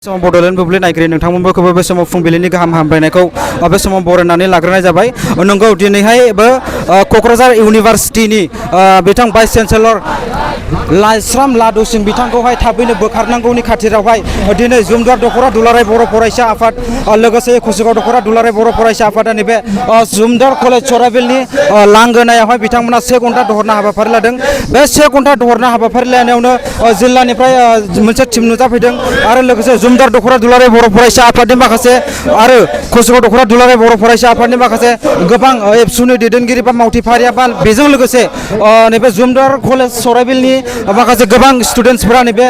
समाव बड'लेण्ड बुब्लि नायगिरि नोंथांमोनखौबो बे समाव फुंबिलिनि गाहाम हामलायनायखौ बे समाव बरायनानै लाग्रोनाय जाबाय। नंगौ दिनैहायबो क'क्राझार इउनिभार्सिटिनि बिथां भाइस चेन्सेलर लाइस्राम लादु सिं बिथांखौहाय थाबैनो बोखारनांगौनि खाथिरावहाय दिनै जुमदार दख'रा दुलाराय बर' फरायसा आफाद लोगोसे कुसिगाव दख'रा दुलाराय बर' फरायसा आफादा नैबे जुमदार कलेज सराइबिलनि लांगोनायावहाय बिथांमोना 1 घन्टा दहरनो हाबाफारि लादों। बे 1 घन्टा दहरनो हाबाफारि लानायावनो जिल्लानिफ्राय मोनसे टिम नुजाफैदों आरो लोगोसे जुमदार दख'रा दुलाराय बर' फरायसा आफादनि माखासे आरो कुसिगाव दख'रा दुलाराय बर' फरायसा आफादनि माखासे गोबां एबसुनि दैदेनगिरि बा मावथिफारिया बा बेजों लोगोसे नैबे जुमदार कलेज सराइबिलनि माखासे गोबां स्टुडेन्टसफोरा नैबे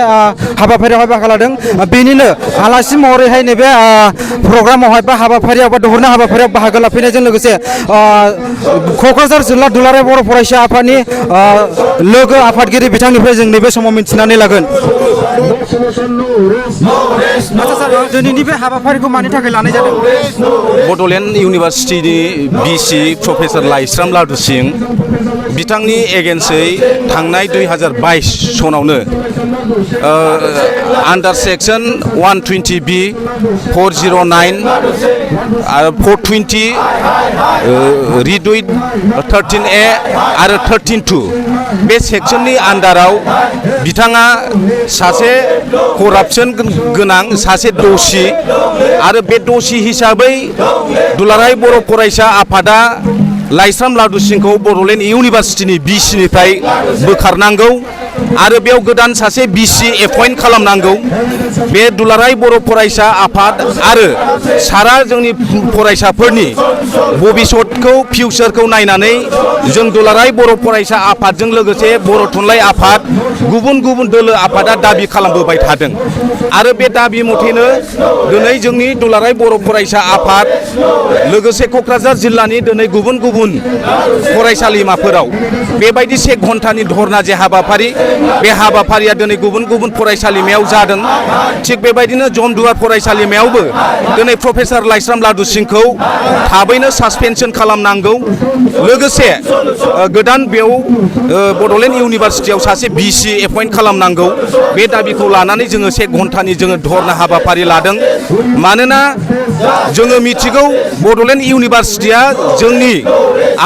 हाबाफारियावहाय बाहागो लादों। बेनिनो आलासि महरैहाय नैबे प्रग्रामावहाय बा हाबाफारियाव बा दहरनो हाबाफारियाव बाहागो लाफैनायजों लोगोसे क'क्राझार जिल्ला दुलाराय बर' फरायसा आफादनि लोगो आफादगिरि बिथांनिफ्राय जों नैबे समाव मिन्थिनानै लागोन। दिनैनि बे हाबाफारिखौ मानि थाखाय लानाय जादों? बड'लेण्ड इउनिभार्सिटिनि बिसि प्रफेसर लाइस्राम लादु सिं बिथांनि एगेन्सै थांनाय 2022 सनावनो आन्डार सेक्सन 120B 409 आरो 420 रिडुइड 13A आरो 13(2) बे सेक्सननि आन्डाराव बिथाङा सासे करापसन गोनां सासे दसि आरो बे दसि हिसाबै दुलाराय बर' फरायसा आफादा लाइस्राम लादु सिंखौ बड'लेण्ड इउनिभार्सिटिनि बिसिनिफ्राय बोखारनांगौ आरो बेयाव गोदान सासे बिसि एपइन्ट खालामनांगौ। बे दुलाराय बर' फरायसा आफाद आरो सारा जोंनि फरायसाफोरनि भबिसतखौ फिउचारखौ नायनानै जों दुलाराय बर' फरायसा आफादजों लोगोसे बर' थुनलाइ आफाद गुबुन गुबुन दोलो आफादा दाबि खालामबोबाय थादों आरो बे दाबि मथेनो दिनै जोंनि दुलाराय बर' फरायसा आफाद लोगोसे क'क्राझार जिल्लानि दिनै गुबुन गुबुन फरायसालिमाफोराव बेबायदि 1 घन्टानि धरना जे हाबाफारि बे हाबाफारिया दिनै गुबुन गुबुन फरायसालिमायाव जादों। थिग बेबायदिनो जमदुवार फरायसालिमायावबो दिनै प्रफेसर लाइस्राम लादु सिंखौ थाबैनो सासपेनसन खालामनांगौ लोगोसे गोदान बेयाव बड'लेण्ड इउनिभार्सिटियाव सासे बिसि एपइन्ट खालामनांगौ। बे दाबिखौ लानानै जोङो 1 घन्टानि धरना हाबाफारि लादों। मानोना जोङो मिथिगौ बड'लेण्ड इउनिभार्सिटिया जोंनि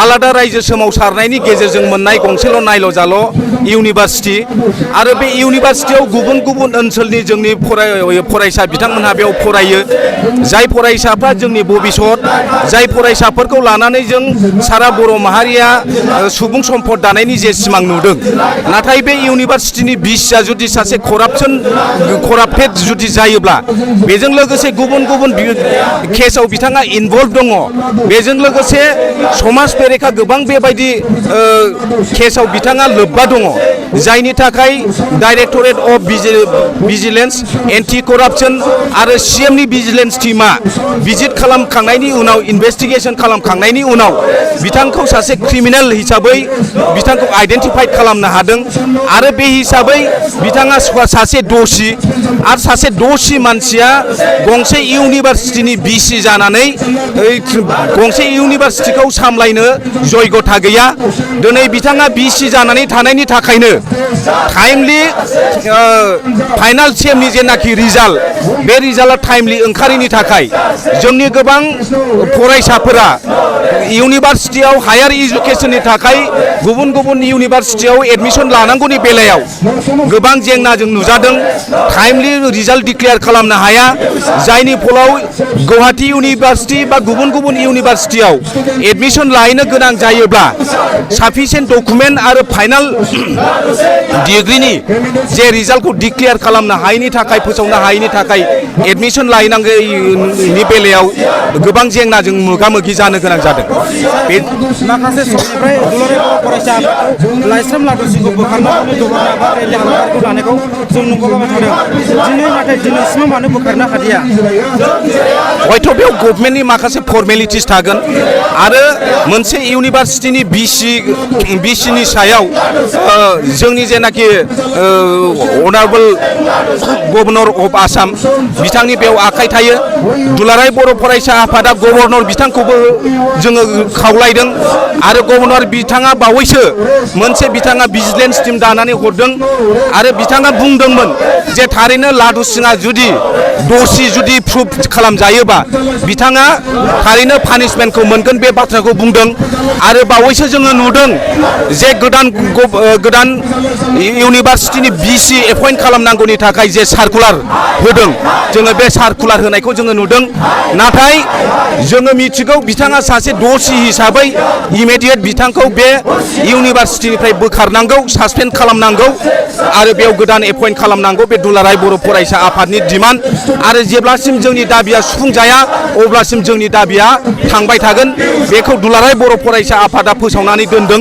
आलादा रायजो सोमावसारनायनि गेजेरजों मोननाय गंसेल' नायल' जाल' इउनिभार्सिटि आरो बे इउनिभार्सिटियाव गुबुन गुबुन ओनसोलनि जोंनि फरायसा बिथांमोनहा बेयाव फरायो। जाय फरायसाफ्रा जोंनि भबिसत जाय फरायसाफोरखौ लानानै जों सारा बर' माहारिया सुबुं सम्पद दानायनि जे सिमां नुदों, नाथाय बे इउनिभार्सिटिनि बिसिया जुदि सासे कराप्टेड जुदि जायोब्ला बेजों लोगोसे गुबुन गुबुन केसाव बिथाङा इनभल्भ दङ, बेजों लोगोसे समाज बेरेखा गोबां बेबायदि केसाव बिथाङा लोब्बा दङ, जायनि थाखाय डाइरेक्टरेट अफ भिजिलेन्स एन्टि करापसन आरो CMनि भिजिलेन्स टीमा भिजिट खालामखांनायनि उनाव इनभेस्टिगेसन खालामखांनायनि उनाव बिथांखौ सासे क्रिमिनेल हिसाबै बिथांखौ आइडेन्टिफाइड खालामनो हादों आरो बे हिसाबै बिथाङा सासे दसि आरो सासे दसि मानसिया गंसे इउनिभार्सिटिनि बिसि जानानै गंसे इउनिभार्सिटिखौ सामलायनो जयगथा गैया। दिनै बिथाङा बिसि जानानै थानायनि थाखायनो टाइमलि फाइनाल सेमनि जेनाखि रिजाल्ट बे रिजाल्टआ टाइमलि ओंखारैनि थाखाय जोंनि गोबां फरायसाफोरा इउनिभार्सिटियाव हायार इडुकेसननि थाखाय गुबुन गुबुन इउनिभार्सिटियाव एडमिसन लानांगौनि बेलायाव गोबां जेंनाजों नुजादों। टाइमलि रिजाल्ट डिक्लेयार खालामनो हाया, जायनि फलाव गुवाहाटी इउनिभार्सिटि बा गुबुन गुबुन इउनिभार्सिटियाव एडमिसन लाहैनो गोनां जायोब्ला साफिसियेन्ट डकुमेन्ट आरो फाइनाल डिग्रिनि जे रिजाल्टखौ डिक्लेयार खालामनो हायैनि थाखाय फोसावनो हायैनि थाखाय एडमिसन लाहैनांगौनि बेलायाव गोबां जेंनाजों मोगा मोगि जानो गोनां जादों। बे माखासे समनिफ्राय दुलाराय बर' फरायसा लाइस्राम लादु सिंखौ बोखारनानै हाबाफारिखौ लानायखौ जों नुबोबाय थादों। दिनै नाथाय दिनैसिमाव मानो बोखारनो हादिया? हयथ' बेयाव गभर्नमेन्टनि माखासे फर्मेलिटिस थागोन आरो मोनसे इउनिभार्सिटिनि बिसिनि सायाव जोंनि जोंनि जेनाखि अनारेबल गभर्नर अफ आसाम बिथांनि बेयाव आखाइ थायो। दुलाराय बर' फरायसा आफादा गभर्नर बिथांखौबो जोङो खावलायदों आरो गभर्नर बिथाङा बावैसो मोनसे बिथाङा भिजिलेन्स टिम दानानै हरदों आरो बिथाङा बुंदोंमोन जे थारैनो लादु सिंआ जुदि दसि जुदि प्रुफ खालामजायोबा बिथाङा थारैनो पानिशमेन्टखौ मोनगोन बे बाथ्राखौ बुंदों। आरो बावैसो जोङो नुदों जे गोदान इउनिभार्सिटिनि भिसि एपइन्ट खालामनांगौनि थाखाय जे सार्कुलार होदों जोङो बे सार्कुलार होनायखौ जोङो नुदों। नाथाय जोङो मिथिगौ बिथाङा सासे दसि हिसाबै इमिडियेट बिथांखौ बे इउनिभार्सिटिनिफ्राय बोखारनांगौ, सासपेन्ड खालामनांगौ आरो बेयाव गोदान एपइन्ट खालामनांगौ। बे दुलाराय बर' फरायसा आफादनि डिमान्ड आरो जेब्लासिम जोंनि दाबिया सुफुंजाया अब्लासिम जोंनि दाबिया थांबाय थागोन। बेखौ दुलाराय बर' फरायसा आफादा फोसावनानै दोनदों।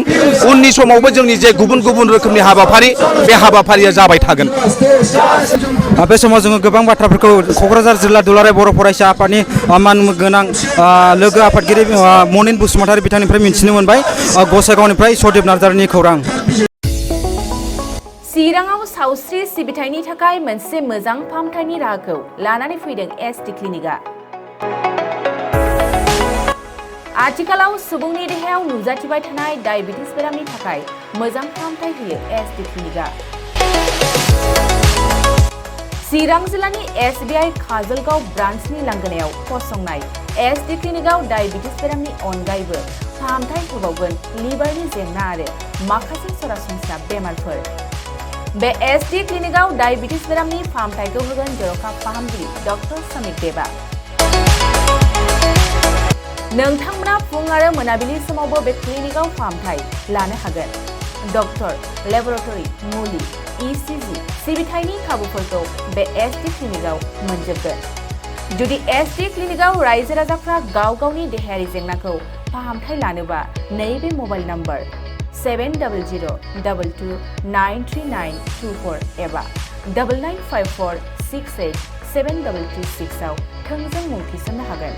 उननि समावबो जोंनि जे गुबुन गुबुन रोखोमनि हाबाफारि बे हाबाफारिया जाबाय थागोन। बे समाव जोङो गोबां बाथ्राफोरखौ क'क्राझार जिल्ला दुलाराय बर' फरायसा आफादनि मानगोनां लोगो आफादगिरि मनिन बसुमतारी बिथांनिफ्राय मिथिनो मोनबाय। गसाइगावनिफ्राय सदिप नार्जारिनि खौरां। चिराङाव सावस्रि सिबिथायनि थाखाय मोनसे मोजां फाहामथायनि राहाखौ लानानै फैदों एसटि क्लिनिकआ। आथिखालाव सुबुंनि देहायाव नुजाथिबाय थानाय डायबिटिस बेरामनि थाखाय मोजां फाहामथाय होयो एसटि क्लिनिकआ। चिरां जिल्लानि SBI काजलगाव ब्रान्चनि लांगोनायाव फसंनाय एसटि क्लिनिकआव डायबिटिस बेरामनि अनगायैबो फाहामथाय होबावगोन लिभारनि जेंना आरो माखासे सरासनस्रा बेमारफोर। बे एसटि क्लिनिकआव डायबिटिस बेरामनि फाहामथायखौ होगोन जर'खा फाहामगिरि डक्टर समिक देबा। नोंथांमोना फुं आरो मोनाबिलि समावबो बे क्लिनिकआव फाहामथाय लानो हागोन। डक्टर, लेबरेटरि, मुलि, ECG सिबिथायनि खाबुफोरखौ बे एसटि क्लिनिकआव मोनजोबगोन। जुदि एसटि क्लिनिकआव रायजो राजाफ्रा गाव गावनि देहायारि जेंनाखौ फाहामथाय लानोबा नैबे मबाइल नम्बर 7002293924 एबा 9954687226 आव थोंजों मुं थिसननो हागोन।